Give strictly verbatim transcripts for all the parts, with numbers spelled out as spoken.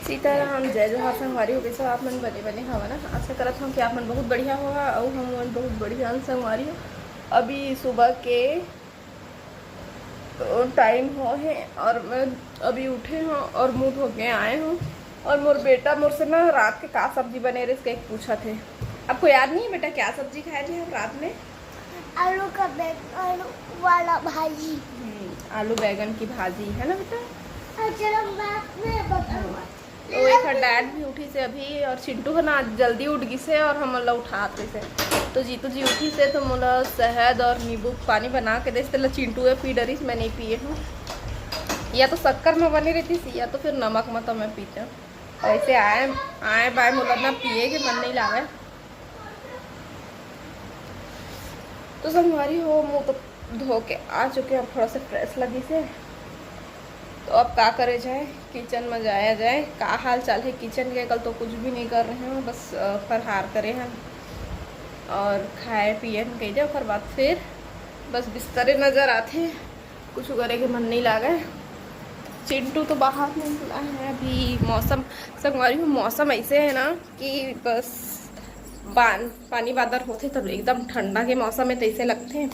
सीताराम, जय जोहार संगवारी हो। कैसे हो आप मन? बने बने हवा ना? आशा करत हूँ कि आप मन बहुत बढ़िया होगा और हम मन बहुत बढ़िया हन संगवारी हो। अभी सुबह के टाइम हो है और मैं अभी उठे हूँ और मुंह धो के आए हूँ। और मोर बेटा मोर से ना रात के का सब्जी बने रहे, इसके एक पूछा थे। आपको याद नहीं है बेटा, क्या सब्जी खाए थे हम रात में? आलू का बैग, आलू वाला भाजी। हम्म, आलू बैगन की भाजी है ना बेटा? हाँ, चलो, मैं, मैं बताऊंगा। तो एक डैड भी उठी से अभी, और चिंटू है ना, आज जल्दी उठ गई से और हम ला उठाते से। तो जीतू जी उठी से तो मोला शहद और नींबू पानी बना के दे, तेला चिंटू है पी डरिस, मैं नहीं पिए हूँ। या तो शक्कर में बनी रहती सी, या तो फिर नमक में, तो मैं पीते हूँ। ऐसे आए आए बाय मोला ना पिए के मन नहीं लागे। तो संगवारी हो, मुंह तो धो के आ चुके हैं, अब थोड़ा सा फ्रेश लगी से। तो अब का करे जाए, किचन में जाया जाए, का हाल चाल है किचन के। कल तो कुछ भी नहीं कर रहे हैं, बस अ, फरहार करे हैं और खाए पिए हैं कह दे। ओकर बाद फिर बस बिस्तरे नजर आते, कुछ करे के मन नहीं लागे। चिंटू तो बाहर नहीं निकला है अभी। मौसम, संगवारी हो, मौसम ऐसे है ना कि बस बान पानी बादर होथे तब एकदम ठंडा के मौसम में तैसे लगथे,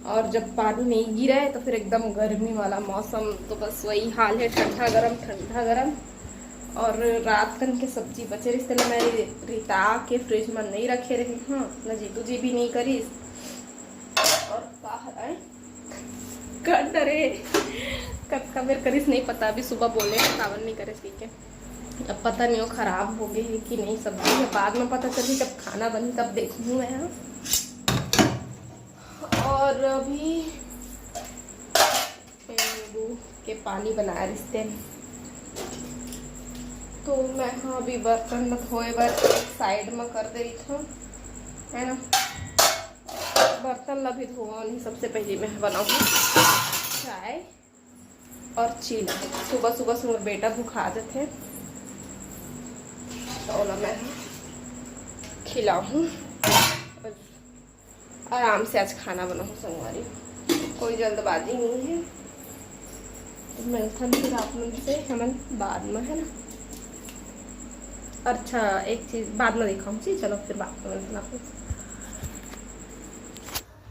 और जब पानी नहीं गिरे तो फिर एकदम गर्मी वाला मौसम। तो बस वही हाल है, ठंडा गरम, ठंडा गरम। और रात कन के सब्जी बचे रहिस, तेला मैं रि- रिता के फ्रिज में नहीं रखे रहे। हाँ, न जीतू जी भी नहीं करिस। और बाहर आए कर डरे, कतका बेर करिस नहीं पता। अभी सुबह बोले काबर नहीं करे सीखे। अब पता नहीं वो खराब हो गए है कि नहीं सब्जी, अब बाद में पता चली जब खाना बनी तब देखूँ मैं। हाँ, और अभी नींबू के पानी बना रिश्ते, तो मैं हाँ अभी बर्तन ला धोए बर एक साइड में कर दे रही हूँ, है ना। बर्तन ला भी धोवा नहीं, सबसे पहले मैं बनाऊँ चाय और चीला। सुबह सुबह से मोर बेटा भुखा जाथे, तो ओला मैं खिलाहूँ। आराम से आज खाना बनाऊँ संगवारी, कोई जल्दबाजी नहीं है। तो मिलथन फिर आप मन से हमन बाद में, है ना। अच्छा, एक चीज़ बाद में दिखाऊँ जी, चलो फिर बाद में मिलथन आप मन से।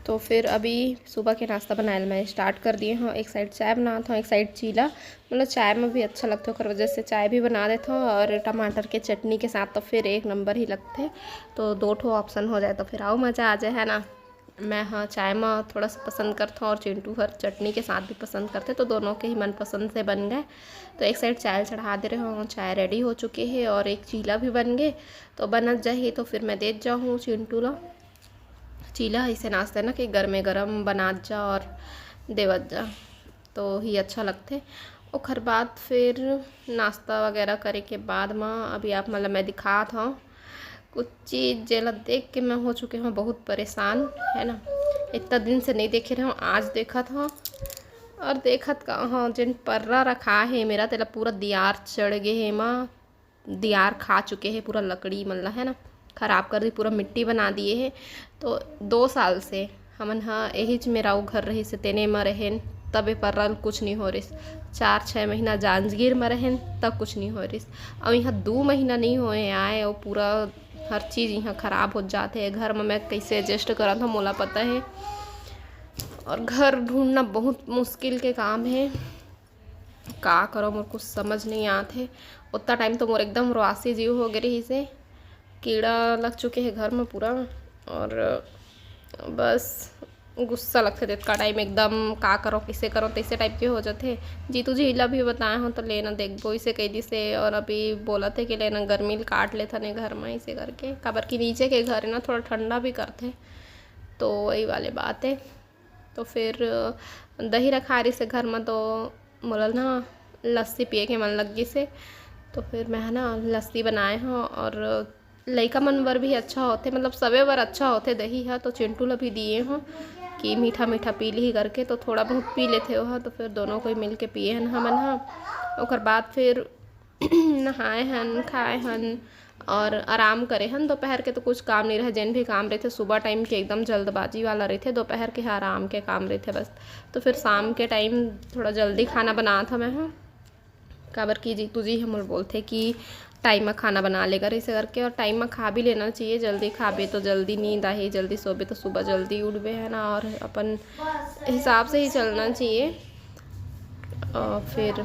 तो फिर अभी सुबह के नाश्ता बनाए मैं स्टार्ट कर दिए हूँ। एक साइड चाय बनात हूँ, एक साइड चीला। मतलब चाय में भी अच्छा लगता है, ओकर वजह से चाय भी बना देता हूँ और टमाटर के चटनी के साथ तो फिर एक नंबर ही लगते। तो दो ठो ऑप्शन हो जाए तो फिर आओ मज़ा आ जाए, है ना। मैं हाँ चाय में थोड़ा सा पसंद करता हूँ और चिंटू हर चटनी के साथ भी पसंद करते, तो दोनों के ही मनपसंद से बन गए। तो एक साइड चाय चढ़ा दे रहे हूँ, चाय रेडी हो चुकी है और एक चीला भी बन गए। तो बनत जाही तो फिर मैं देत जाहूँ चिंटू ला। चीला ऐसे नाश्ता है ना कि गर्मे गरम बनात जा और देवत जा, तो ही अच्छा लगथे। ओखर बाद फिर नाश्ता वगैरह करे के बाद म अभी आप मन ल मैं दिखात हव कुछ चीज़ जेला देख के मैं हो चुके हव बहुत परेशान, है ना। इतना दिन से नहीं देखे रहे हव, आज देखत हव। और देखत का हव, जेन पर्रा रखा है मेरा, तेला पूरा दियार चढ़ गे हे एमा। दियार खा चुके हे पूरा लकड़ी मन ला, है ना, खराब कर दी, पूरा मिट्टी बना दिए हे। तो दो साल से हमन ह एहीच मेराऊ घर रहिस हे, तेने म रहेन, तब ए पर्रा ल कुछ नहीं हो रिस। चार छः महीना जांजगीर म रहेन, तब कुछ नहीं हो रिस। अउ यहाँ दू महीना नहीं होए आए, अउ पूरा हर चीज़ यहाँ खराब हो जात हे। घर म मैं कैसे एडजस्ट करत हूँ, मोला पता है। और घर ढूंढना बहुत मुश्किल के काम है। का करो, मोर कुछ समझ नहीं आत हे। उतना टाइम तो मोर एकदम रोआसी जीव हो गे रहिस हे, कीड़ा लग चुके हे घर में पूरा। और बस गुस्सा लगथे तेतका टाइम एकदम, का करो, किसे करो, तैसे टाइप के हो जाथे। जीतू जी ला भी बताए हो तो लेना देखबो इसे कह दिस हे, और अभी बोलत हे कि लेना गर्मी ल काट लेथन ए घर में, इसे करके, काबर कि नीचे के घर है ना, थोड़ा ठंडा भी करथे, तो वही वाले बात है। तो फिर दही रखा रिस हे घर में, तो मोला ना लस्सी पिए के मन लग गिस हे। तो फिर मैं है ना लस्सी बनाए हूँ, और लइका मन बर भी अच्छा होथे, मतलब सबे बर अच्छा होथे दही ह। तो चिंटू ला भी दिए हूँ कि मीठा मीठा पी ली करके, तो थोड़ा बहुत पी लेथे वह। तो फिर दोनों कोई मिल के पिए हन हमन ह। ओकर बाद फिर नहाए हन, खाए हन और आराम करे हन। दोपहर के तो कुछ काम नहीं रहे, जेन भी काम रहिथे सुबह टाइम के एकदम जल्दबाजी वाला रहिथे, दोपहर के आराम के काम रहिथे बस। तो फिर शाम के टाइम थोड़ा जल्दी खाना बनात हवं मैं ह। काबर कि जीतू जी हमन बोलथे कि टाइम में खाना बना लेगा, ऐसे करके। और टाइम में खा भी लेना चाहिए, जल्दी खाबे तो जल्दी नींद आही, जल्दी सोबे तो सुबह जल्दी उठबे, है ना। और अपन हिसाब से ही चलना चाहिए। और फिर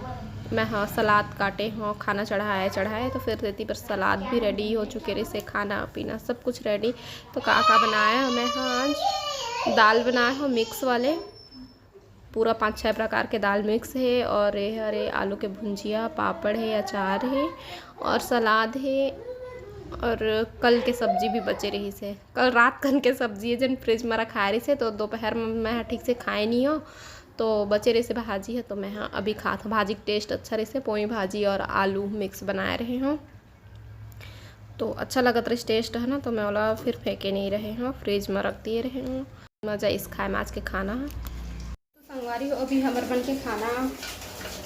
मैं, हाँ, सलाद काटे हो, खाना चढ़ाए चढ़ाए, तो फिर तेती बर सलाद भी रेडी हो चुके रहिसे, खाना पीना सब कुछ रेडी। तो का का बनाए हो मैं, हाँ, आज दाल बनाए हो मिक्स वाले, पूरा पाँच छः प्रकार के दाल मिक्स हे। और ये हरे आलू के भुंजिया, पापड़ हे, अचार हे और सलाद हे। और कल के सब्जी भी बचे रहिसे, कल रात कन के सब्जी हे, जेन फ्रिज में रखाए रहिसे, तो दोपहर में मैं ठीक से खाए नहीं हो, तो बचे रहिसे भाजी हे, तो मैं, हाँ, अभी खात हो। भाजी के टेस्ट अच्छा रहिसे, पोई भाजी और आलू मिक्स बनाए रहे हो, तो अच्छा लगत रहिस टेस्ट, है ना। तो मैं ओला फिर फेंके नहीं रहे हो, फ्रिज में रख दिए रहे हो। मजा इस खाए में आज के खाना है। तो संगवारी हो, अभी हमर बन के खाना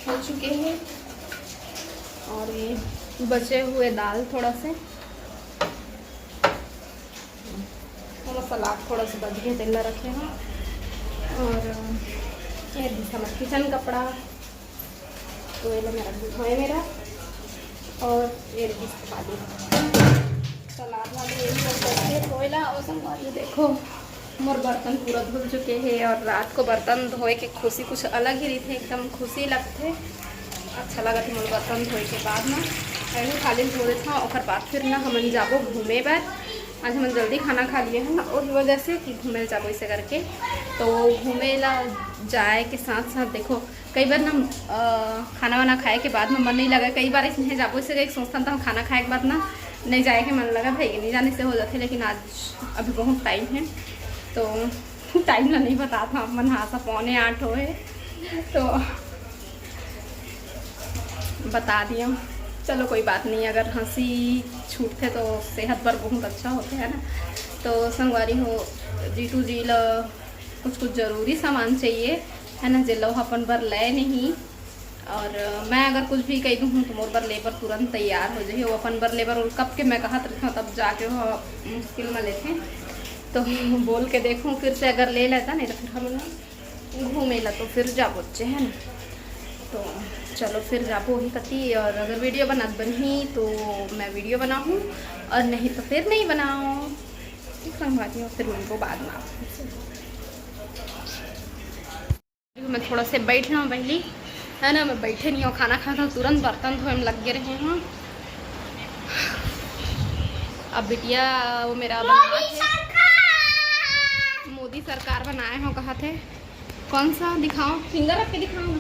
हो चुके हैं और ये बचे हुए दाल थोड़ा से, और सलाद थोड़ा सा बच गया, तेला रखे हैं। और ये भी हमर किचन कपड़ा, तो ये लो मेरा धोए मेरा, और ये रही खाली सलाद वाले, यही सब करके धोए ला। और संगवारी देखो, मोर बर्तन पूरा धुल चुके हैं और रात को बर्तन धोए के खुशी कुछ अलग ही रहिथे, एकदम खुशी लगथे, अच्छा लगथे मोर बर्तन धोए के बाद ना। पहले खाली धो देथों, ओकर बाद फिर ना हमन जाबो घूमे बर। आज हमन जल्दी खाना खा लिए हैं ना, ओही वजह से कि घूमे जाबो इसे करके। तो घूमे ला जाए के साथ साथ देखो, कई बार ना, अ, खाना वाना खाए के बाद में मन नहीं लगा, कई बार इसने जाबो इसे करके सोचथन, तो हम खाना खाए के बाद ना नहीं जाए के मन लगा भाई, नहीं जाने से हो जाते। लेकिन आज अभी बहुत टाइम है, तो टाइम ला नहीं बता था मन, हाँ, सा पौने आठ होए, तो बता दिया। चलो कोई बात नहीं, अगर हंसी छूटथे तो सेहत बर बहुत अच्छा होथे, है ना। तो संगवारी हो, जीतू जी ला कुछ कुछ जरूरी सामान चाहिए, है ना, जेला वो अपन बर ले नहीं। और मैं अगर कुछ भी कह दूँ तो मोर बर ले बर तुरंत तैयार हो जाही, वो अपन बर ले बर। और कब के मैं कहत रहिथों, तब जाके वो मुश्किल में लेथे। तो बोल के देखूँ, फिर से अगर ले लेता, नहीं तो फिर हम घूमे ला तो फिर जाबो चे, है ना। तो चलो फिर जाबो वही कती, और अगर वीडियो बनत बनही तो मैं वीडियो बनाऊँ, और नहीं तो फिर नहीं बनाऊँ। ठीक संगवारी हो, फिर मिलबो बाद में। मैं थोड़ा से बैठ लूँ पहली, है ना, मैं बैठे नहीं हूँ, खाना खात हूँ, तुरंत बर्तन धोए में लग गए रहे हूँ। अब बिटिया वो मेरा बना मोदी के सरकार। मोदी सरकार बनाए हो कहा थे, कौन सा दिखाओ, फिंगर रख के दिखाओ ना,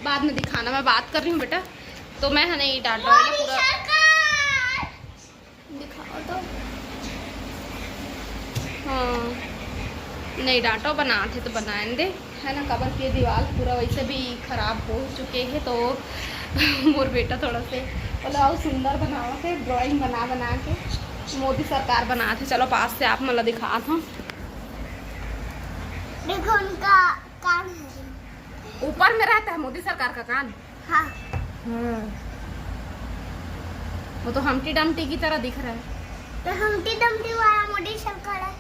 बाद में दिखाना, मैं बात कर रही हूँ बेटा। तो मैं है नहीं डांटा वाला मोदी पूरा सरकार। दिखाओ तो। हाँ, नहीं डांटो, बनाते तो बनाए दे, है ना। काबर के दीवार पूरा वैसे भी खराब हो चुके हैं, तो मोर बेटा थोड़ा से बोला, "आओ, सुंदर बनाओ थे, ड्राइंग बना बना के।" मोदी सरकार बनाते, चलो पास से आप मन ला दिखात हूँ। देखो, उनका कान है। ऊपर में रहता है मोदी सरकार का कान। हाँ। हाँ। वो तो हमटी डमटी की तरह दिख रहा है। तो हमटी डमटी वाला मोदी सरकार है।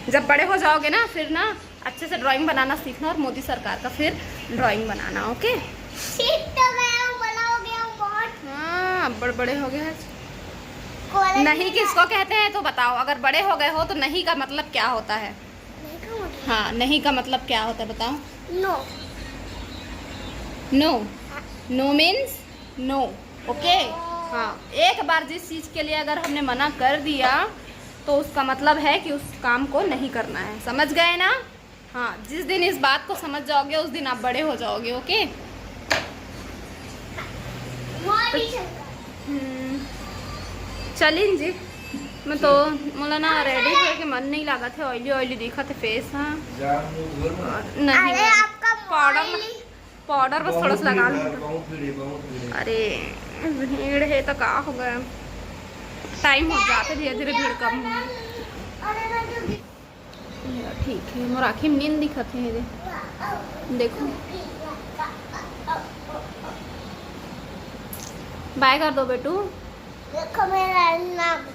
जब बड़े हो जाओगे ना, फिर ना अच्छे से ड्राइंग बनाना सीखना और मोदी सरकार का फिर ड्राइंग बनाना, ओके? सीख तो गया हूँ, बड़ा हो गया हूँ बहुत। हाँ, बड़ बड़े हो गए हैं। कॉलेज नहीं में किसको कहते हैं तो बताओ, अगर बड़े हो गए हो तो नहीं का मतलब क्या होता है? नहीं का मतलब? हाँ, नहीं का मतलब क्या होता है बताओ? नो। नो। नो मीन्स नो। ओके। हाँ, एक बार जिस चीज़ के लिए अगर हमने मना कर दिया तो उसका मतलब है कि उस काम को नहीं करना है, समझ गए ना? हाँ, जिस दिन इस बात को समझ जाओगे उस दिन आप बड़े हो जाओगे। ओके। मोदी सरकार। हम्म, चलिन जी, मैं तो, मोला ना रेडी होए के मन नहीं लागत है, ऑयली ऑयली दिखत है फेस। हाँ। जा मुंह धो ना। और नहीं, अरे, आपका पाउडर, ऑयली। पाउडर बस थोड़ा सा लगा लूँ। बहुत भीड़ है, बहुत भीड़ है। अरे, भीड़ है तो का हो गया, टाइम हो जाता है धीरे धीरे, भीड़ कम हो। अरे, मैं तो ये ठीक है, मोर आँखी में नींद दिखत है, ये दे। देखो, बाय कर दो बेटू। देखो मेरा नाम।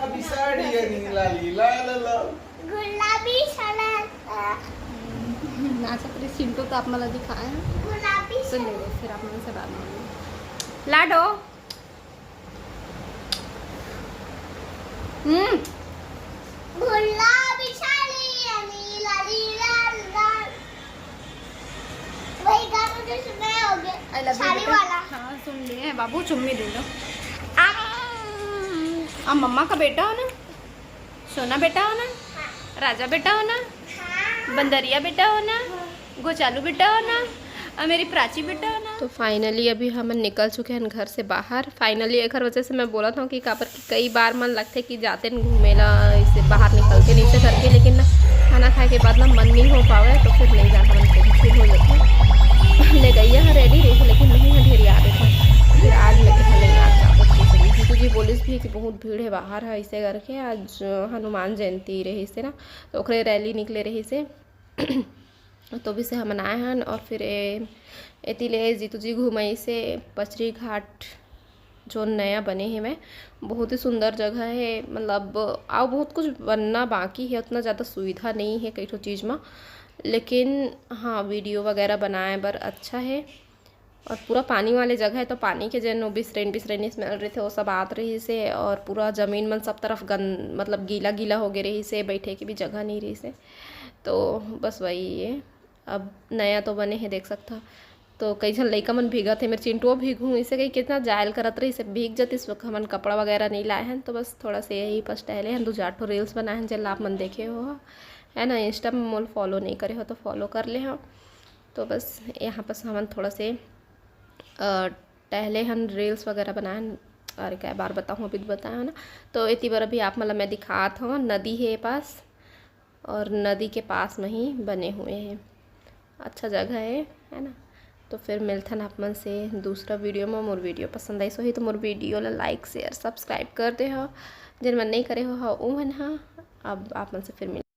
अभी साड़ी है नीला लीला ला ला। गुलाबी सड़क। नाचत रही चिंटू तो आप मला दिखाए हैं। तो ले लो, फिर आप मन से बात मांगो। लाडो। हम्म। भुल्ला बिछा ली, नीला, नीला, लाल। वही गाना जो सुनाया हो गया, I love you, शादी बेटा। वाला। हाँ, सुन लिए हैं बाबू, चुम्मी दे दो। आम। अब मम्मा का बेटा हो ना, सोना बेटा हो ना, राजा बेटा हो ना, बंदरिया बेटा हो ना, गोचालू बेटा हो ना, और मेरी प्राची बेटा हो ना। तो finally अभी हमन निकल चुके हैं घर से बाहर। Finally एकर वजह से मैं बोलत हूँ कि काबर कि कई बार मन लगथे कि जाते न घूमे ला, इसे बाहर निकलते नहीं से करके, लेकिन ना, खाना खाए के बाद ना मन नहीं हो पावे, तो फिर नहीं जाना मन कहीं फिर हो जाता है। ले गई है ready रही, लेकिन नहीं है ढेर याद है। फिर आज लगे हैं नहीं याद जाते। जीतू जी बोलिस भी कि बहुत भीड़ है बाहर है, इसे करके आज हनुमान जयंती रही से ना, तो ओकरे rally निकले रही से। तो भी से हमन आए हन और फिर ए, एती ले जीतू जी घुमाई से पचरी घाट जो नया बने हे, मैं बहुत ही सुंदर जगह है। मतलब, अउ बहुत कुछ बनना बाकी है, उतना ज़्यादा सुविधा नहीं है कई ठो चीज़ में, लेकिन हाँ, वीडियो वगैरह बनाए बर अच्छा है। और पूरा पानी वाले जगह है, तो पानी के जेन वो बिसरैन बिसरैन smell रहिथे, वो सब आत रहिस हे। और पूरा जमीन मन सब तरफ गन-, मतलब, गीला गीला हो गए रहिस हे, बैठे के भी जगह नहीं रहिस हे। तो बस वही है, अब नया तो बने हे, देख सकता। तो कई झन लइका मन भीगत हे, मेरे चिंटुओ भीगहूँ, इसे कहीं कितना जायल करत रहिस हे, भीग जतिस, हमन कपड़ा वगैरह नहीं लाए हैं। तो बस थोड़ा से यही पास टहले हैं, दो चार ठो reels बनाए हैं, जेन ला आप मन देखे हो, है ना, Insta में मोल follow नहीं करे हो तो follow कर ले हो। तो बस यहाँ पास हमन थोड़ा से, अ, टहले हन, reels वगैरह बनाए हन, और क्या बार बताऊँ, अभी तो बताया हो ना। तो एती बर अभी आप मन ला मैं दिखात हूँ, नदी है पास, और नदी के पास में ही बने हुए हैं, अच्छा जगह है, है ना। तो फिर मिलथन आप मन से दूसरा वीडियो में। मोर वीडियो पसंद आइस होही तो मोर वीडियो ला like, share, subscribe कर दे हो, जिन मन नहीं करे हो, हो उमन हा। अब आप मन से फिर मिल